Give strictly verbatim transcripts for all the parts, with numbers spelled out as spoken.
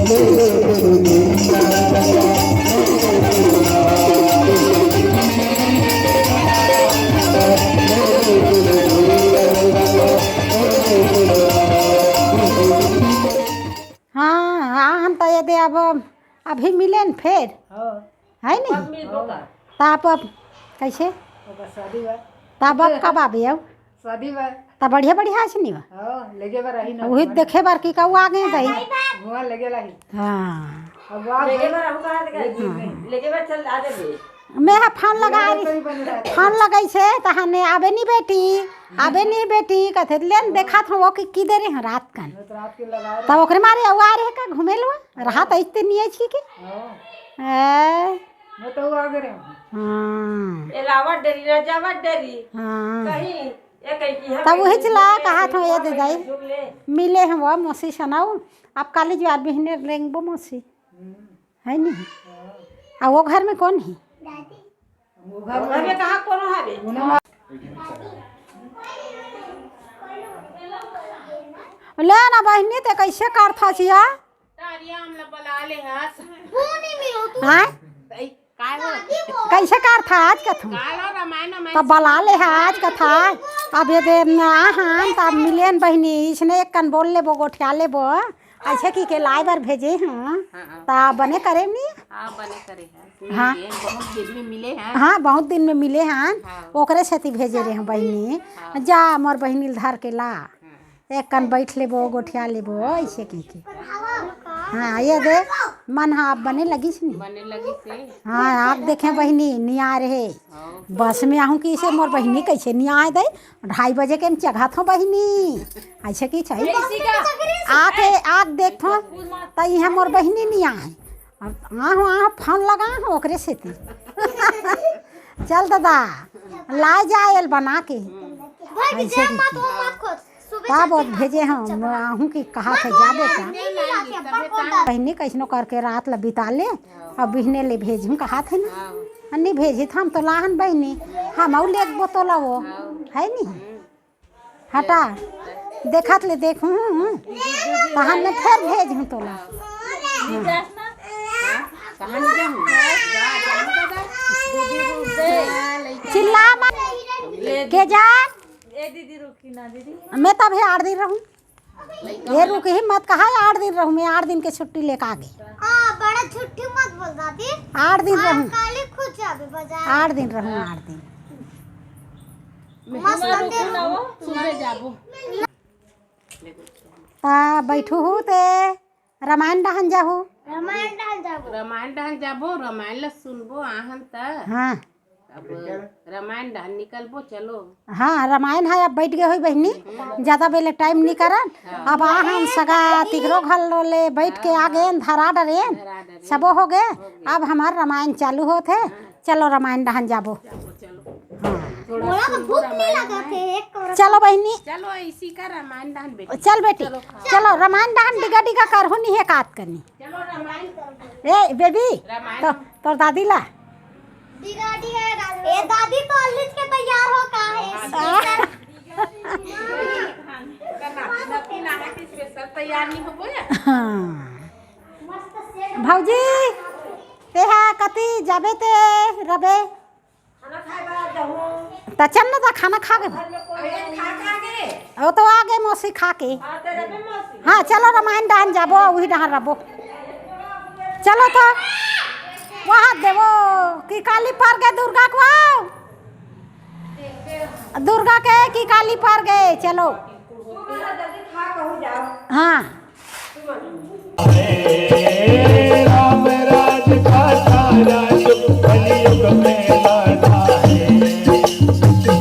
हाँ, हाँ, हम तो ये दे अब अभी मिले न फेर, हाँ। है नी? अब मिलबो का? त आप अब कैसे? ओकर शादी बा। त अब, अब कब आबे अब? शादी बा। त बढ़िया बढ़िया है नी बा? हाँ, लेगे बर रही ना। वही देखे बर की कहू आ गए गई। हुआ लेगे रही। हाँ। अब आ लेगे गई। बर रहू कहाँ से एक दिन गई? नहीं। लेगे बर चल आ जाबे। मैं हा फोन लगा रही, फोन लगाई से तहने आबे नी बेटी, आबे नी बेटी, कथे लेन देखा था वो कि, की दे रहे हैं रात कन। मैं तो रात के लगा रहे तब ओकरे मारे अउ आ रहे का घूमे लो, रहा तो इतने नहीं है छी के। हाँ। ए। मैं तो आगे रहे हूँ। हाँ। ए रावत डरी, राजावत डरी। हाँ। कहीं, ए कहीं की हम तब वही कहीं चला झूले, कहा था ये कहीं दे जाई। झूले। मिले हम वो मौसी सनाऊ, आप काली जो आदमी हिने रेंगबो मौसी। हम्म। है नहीं? हाँ। आ वो घर में कौन है? वो घर घर में में कहाँ कोनो हवे? ले ना बहिनी, ते कैसे करथा छिया? तारिया हमला बला ले हस। वो नहीं मिलो तू। हाँ? तई, काय हो? कैसे करथा आज कथू? कालो रामायण में तब बला ले हा आज कथा। अब ये दे ना हन, तब मिलेन बहिनी, इसने एक कन बोल लेबो, गोठिया लेबो। ऐसे की के लाए बर भेजे हूँ, हाँ, हाँ। ता बने करे नी? हाँ, बने करे हैं। हाँ। ये बहुत दिन में मिले हैं। हाँ, बहुत दिन में मिले हैं। हाँ। ओकरे सेती भेजे रहे हूँ बहिनी। हाँ। जा मोर बहिनी ल धर के ला। हाँ। एक कन बैठ लेबो, गोठिया लेबो, ऐसे की के। हाँ, ये दे, मन हा आप बने लगिस नी? बने लगिस हे। हाँ, आप देखे बहिनी, निया रहे। हाँ। बस में आहूँ कि इसे मोर बहिनी कैसे निया दे? ढाई बजे के हम चघात हूँ बहिनी, ऐसे की चाहिए। आके आग देखो, त इहाँ मोर बहिनी नहीं आए। अब आहो, आहो, फोन लगा हो ओकरे सेती। चल दादा, ला जा एल बना के। भाई, ऐसे जय की माँ, की। तो मत खोज। सुबह तब चल के भेजे हम, आऊँ कि कहा थे जा बेटा। बहिनी कैसनो करके रात ला बिता ले, अब बिहने ले भेजहूँ कहा थे ना। अन्नी भेजी था हम तो लाहन बहिनी, हम अउ लेगबो तो लावो, है नी? हटा, देखत ले देखहूँ, तहन में फेर भेजहूँ तोला। चिल्ला मत। के जान? ए दीदी, रुकी ना दीदी। मैं तब हे आठ दिन रहूँ। ये रुकी ही मत कहा, आठ दिन रहूँ मैं, आठ दिन के छुट्टी लेके आ गई। हाँ, बड़ा छुट्टी मत बोल दादी। आठ दिन और रहूँ। काली खुद जाबे बाजार। आठ दिन रहूँ, आठ दिन। मस्त रुकू ना हो, सुबह जाबो। ता बैठू हूँ ते रामायण डहन जाहू। रामायण डहन जाबो। रामायण डहन जाबो, रामायण ला सुनबो आहन त। हाँ। अब रामायण डहन निकलबो, चलो। हाँ, रामायण है, अब बैठ गए होई बहिनी, ज्यादा बेले टाइम नहीं करन। अब आहन सगा तिकरो घर ले बैठ के आ गए, धरा डरेन, सबो हो गए। अब हमार रामायण चालू होत है। चलो रामायण डहन जाबो। हाँ। मोला तो भूख नहीं लगा थे, एक कौड़ा। चलो बहिनी। चलो इसी का रामायण डहन बेटी। चल बेटी। चलो रामायण डहन डिगा डिगा करहु नहीं है कात करनी। चलो रामायण। ए बेबी, रामायण। तो तोर दादी ला। डिगा डिगा ए दादी तो अल्लीच के तैयार हो का है? हाँ। स्पेशल तैयार नहीं होबो या? हाँ। भौजी, तेहा कति जाबे ते रबे? खाना खाए बर आ जाहूँ। त चल न त खाना खा के। अरे खा के आ गे। वो तो आ गए मौसी खा के। हाँ, तो रबे मौसी। हाँ, चलो रामायण डहन जाबो, वही डहन रबो। चलो तो। वहाँ देवो कि काली पर गए दुर्गा को। दुर्गा के कि काली पर गए, चलो। हाँ। राम राज का सारा सुख कलयुग में लाना है।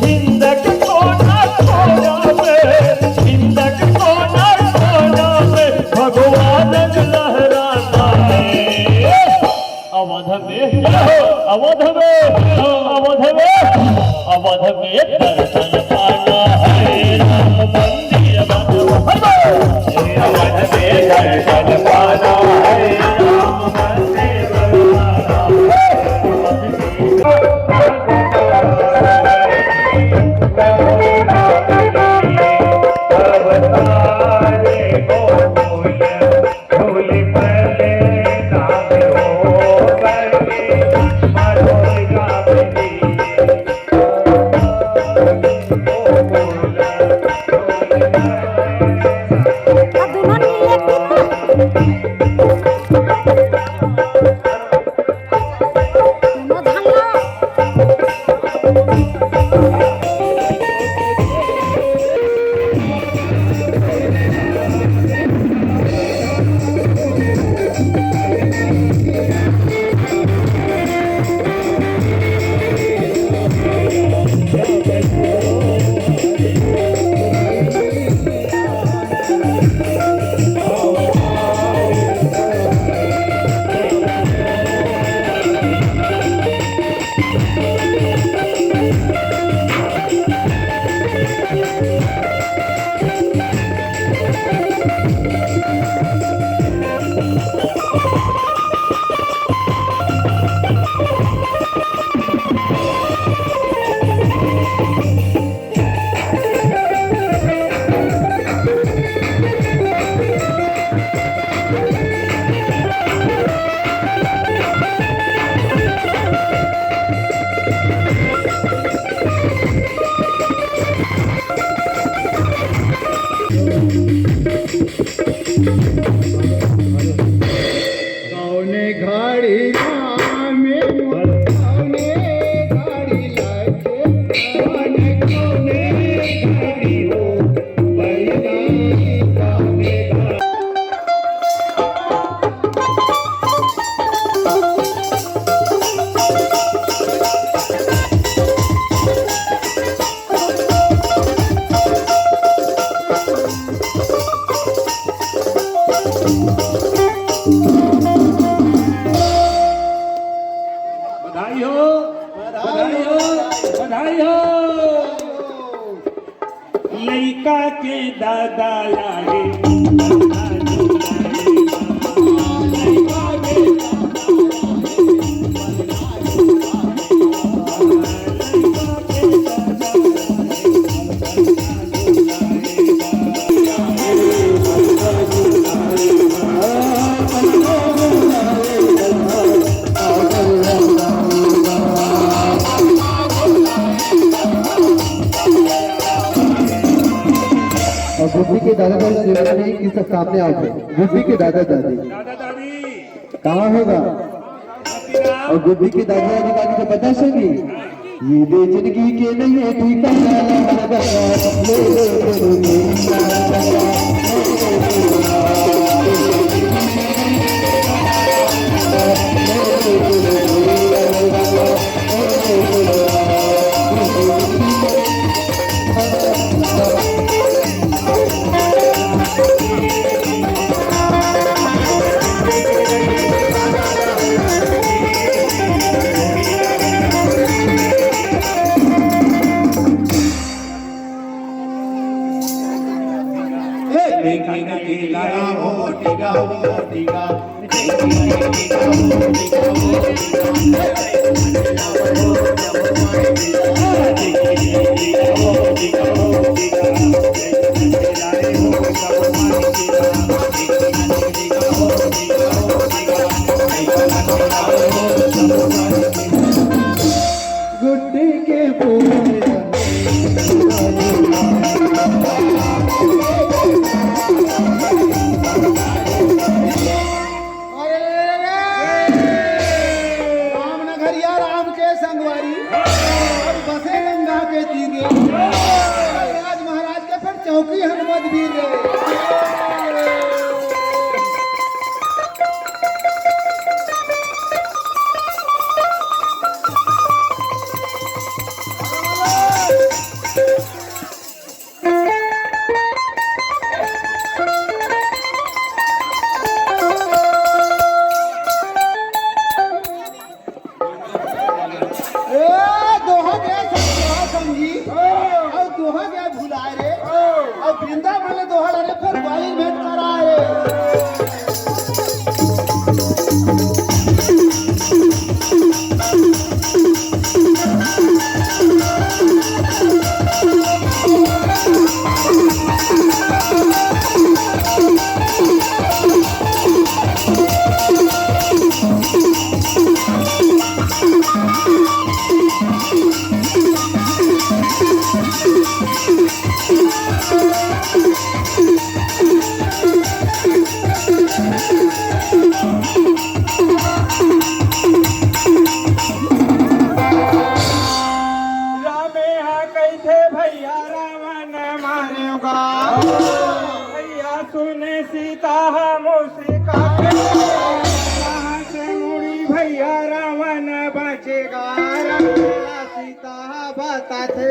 हिंदक कोना कोना में, हिंदक कोना कोना में भगवान लहराता है। अवध में, अवध में, अवध में, अवध में दर्शन पाना है। राम मंदिर बनवाना है। अवध में दर्शन पाना है। राम मंदिर बनवाना है। अवतारे गोकुल धूलि फल कौने घड़ी राम में कौने घड़ी लगे, कौने घड़ी हो, बैरी कौने घड़ी। बधाई हो, बधाई हो, बधाई हो। लइका के दादा आए, लइका के दादा आए। और गुड्डी के दादा दादी सेवा नहीं, कि सब सामने आओ। गुड्डी के दादा दादी दादा दादी कहाँ होगा? और गुड्डी के दादा दादी का तो पता चली। ये दे जिंदगी के नहीं है ठिकाना। गुड्डी के बोल। अरे रे रे रे। राम नगरिया राम के संगवारी, अउ बसे गंगा के तीरे, अउ राज महाराज के फेर चौकी हनुमत बीर रे। ए, दोहा गया संगी, दोहा संगी। अउ दोहा गया भुलाए रे। अउ वृंदावन ले दोहा ला रे, फेर ग्वालियर भेंट करा रे। रामे हा कहिथे भैया रावण मारेगा। भैया सुने सीता हा मुस्काथे। कहाँ से मुड़ी भैया रावण बचेगा। राम सीता हा बताथे।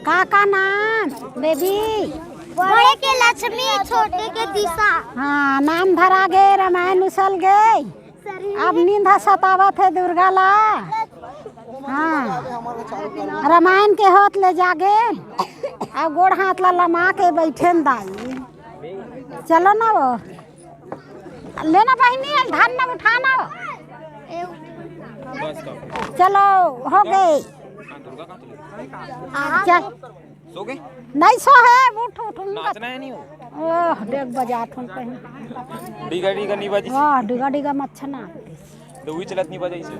का का नाम, बेबी? बड़े के लक्ष्मी, छोटे के दिशा। हाँ, नाम धरा गे, रामायण उसल गे। अब नींद ह सतावत हे दुर्गा ला। हाँ, रामायण के होत ले जागे, अब गोड़ हाथ ला लमा के बैठे न दाई। चलो ना वो, लेना बहिनी, धान ना उठाना। चलो, हो गए। चल। सो गए? नहीं सो है, उठ, उठ, उठ। नाचना है नहीं हो? ओह, डेग बजा ठुन कहीं। डिगा डिगा नहीं बजी। वाह, डिगा डिगा मच्छर ना। तो वही चलत नहीं बजाई से।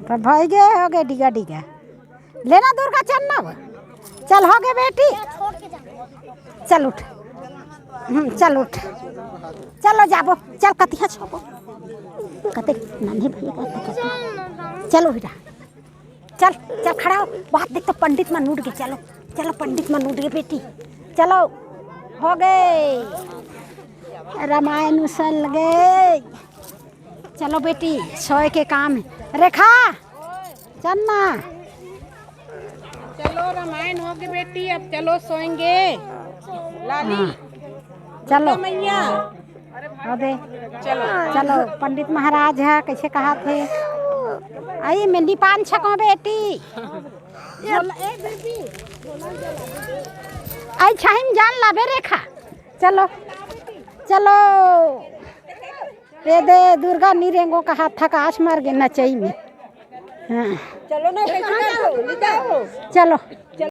तो भाई गए हो गए डिगा डिगा। लेना दुर्गा, चल ना वो। चल, हो गए बेटी। चल उठ। हम्म, चल उठ। चलो जाबो। चल कतिया छबो। कते नानी भैया का कते। चलो बेटा। चल, चल खड़ा हो। बात देख तो पंडित मन उठ गए। चलो, चलो पंडित मन उठ गए बेटी। चलो, हो गए। रामायण उसल गए। चलो बेटी, सोए के काम है। रेखा, चल ना। चलो, रामायण हो गई बेटी, अब चलो सोएंगे। लाली, हाँ। चलो। दुर्गा मैया। अबे, चलो। चलो, पंडित महाराज है, कैसे कहा थे? आई मेहंदी पान छको बेटी। आई छाहिम जान लाबे रेखा। चलो, चलो। ए दे दुर्गा नी रेंगो कहा थकास मार गे नचई में। हाँ। चलो ना, कैसे जाओ? ले जाओ। चलो।